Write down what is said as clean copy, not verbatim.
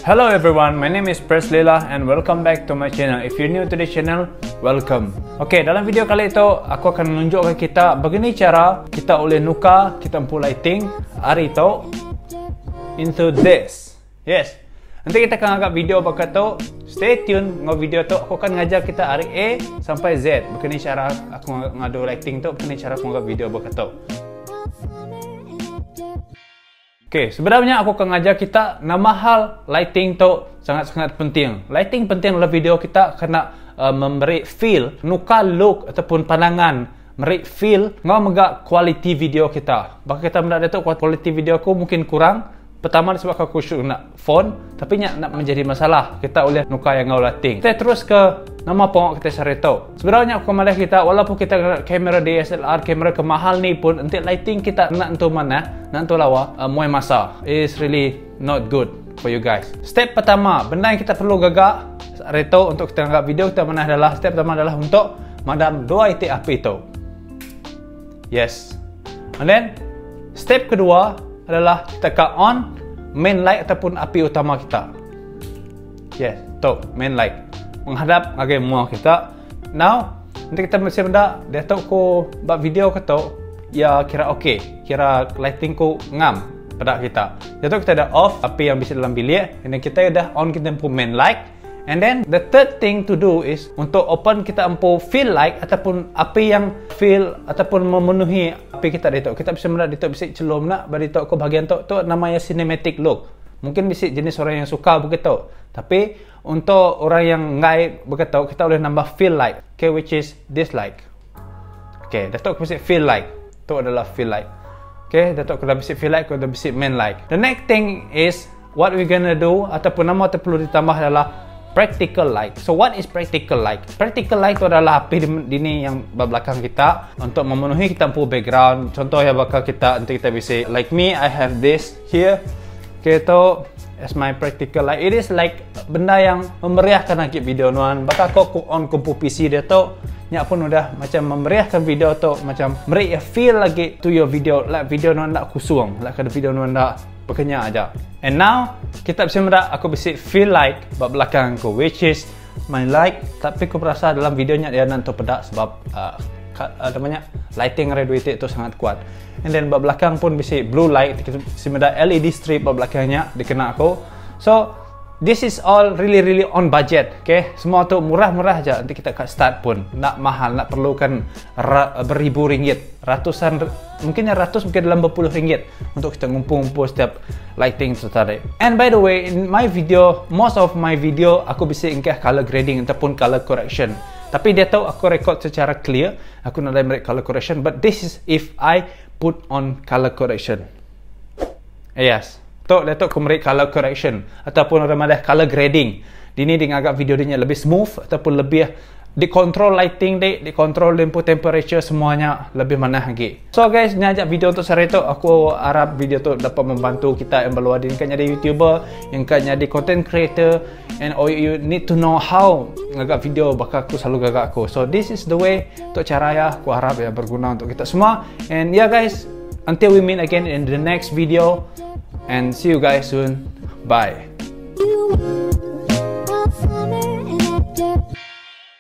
Hello everyone, my name is Preslila and welcome back to my channel. If you're new to this channel, welcome. Okay, dalam video kali itu aku akan menunjukkan kita begini cara kita boleh nukar kita empu lighting hari itu into this. Yes. Nanti kita akan agak video bakal tu. Stay tune dengan video tu. Aku akan ngajar kita hari A sampai Z. Begini cara aku ngadu lighting tu, begini cara aku ngagak video bakal tu. Okay, sebenarnya aku akan ngajar kita nama hal lighting tu sangat-sangat penting. Lighting penting dalam video kita kena memberi feel, nuka look ataupun pandangan, memberi feel ngau megak quality video kita. Bahkan kita mendak tu quality video aku mungkin kurang. Pertama sebab aku shoot nak phone, tapi nyak nak menjadi masalah. Kita boleh nuka yang ngau lighting. Kita terus ke nama pokok kita cari tahu. Sebenarnya aku malah kita walaupun kita guna kamera DSLR, kamera kemahal ni pun nanti lighting kita nak entu mana, nak entu lawa, muai masa. It's really not good for you guys. Step pertama, benda yang kita perlu gagak reto untuk kita anggap video kita mana adalah step pertama adalah untuk madam dua itik api itu. Yes. And then step kedua adalah kita cut on main light ataupun api utama kita. Yes, tu main light menghadap ngagai mua kita. Now, nanti kita mesti benda dia tu ku buat video ke tu ya kira okey, kira lighting ku ngam pada kita. Jadi kita dah off api yang bisa dalam bilik, and then kita dah on kita pun main light. And then the third thing to do is untuk open kita empu fill light ataupun api yang fill ataupun memenuhi api kita di tu. Kita bisa melihat di tu bisa celum nak bagi tu ke bahagian tu, tu namanya cinematic look. Mungkin bisa jenis orang yang suka begitu. Tapi untuk orang yang ngai begitu, kita boleh nambah fill light. Okay, which is this light. Okay, dah tu aku fill light. Tu adalah fill light. Okay, dah tu aku dah bisi fill light, aku dah bisi main light. The next thing is what we gonna do ataupun nama tu perlu ditambah adalah practical light. So what is practical light? Practical light tu adalah api di ni yang belakang kita untuk memenuhi kita punya background. Contoh ya bakal kita nanti kita bisa like me, I have this here. Okay, tu as my practical light. It is like benda yang memeriahkan lagi video nuan. Bakal aku on kompu PC dia tu, nyak pun udah macam memeriahkan video tu, macam beri a feel lagi to your video. Like video nuan nak kusung, like ada video nuan nak berkenyak aja. And now kita bisa merak aku bisa feel like bab belakang aku, which is my light. Tapi aku merasa dalam videonya dia nanti pedak sebab namanya lighting radiated tu sangat kuat. And then bab belakang pun bisa blue light, kita bisa merak LED strip bab belakangnya dikena aku. So this is all really really on budget. Okay, semua tu murah-murah aja. Nanti kita kat start pun nak mahal, nak perlukan beribu ringgit, ratusan, mungkin ya ratus, mungkin dalam berpuluh ringgit untuk kita ngumpul-ngumpul setiap lighting tu tadi. And by the way, in my video, most of my video aku bisa ingkah color grading ataupun color correction. Tapi dia tahu aku record secara clear, aku nak mereka color correction, but this is if I put on color correction. Yes. Tok dia tahu aku mereka color correction ataupun orang madah color grading. Dini dia agak video dia lebih smooth ataupun lebih dikontrol lighting dia, dikontrol dia pun temperature semuanya lebih manah lagi. So guys, ni ajak video untuk sehari tu. Aku harap video tu dapat membantu kita yang berluar din kan jadi YouTuber, yang kan jadi content creator, and all you need to know how ngagak video bakal aku selalu gagak aku. So this is the way untuk cara ya, aku harap ya berguna untuk kita semua. And yeah guys, until we meet again in the next video, and see you guys soon. Bye. You.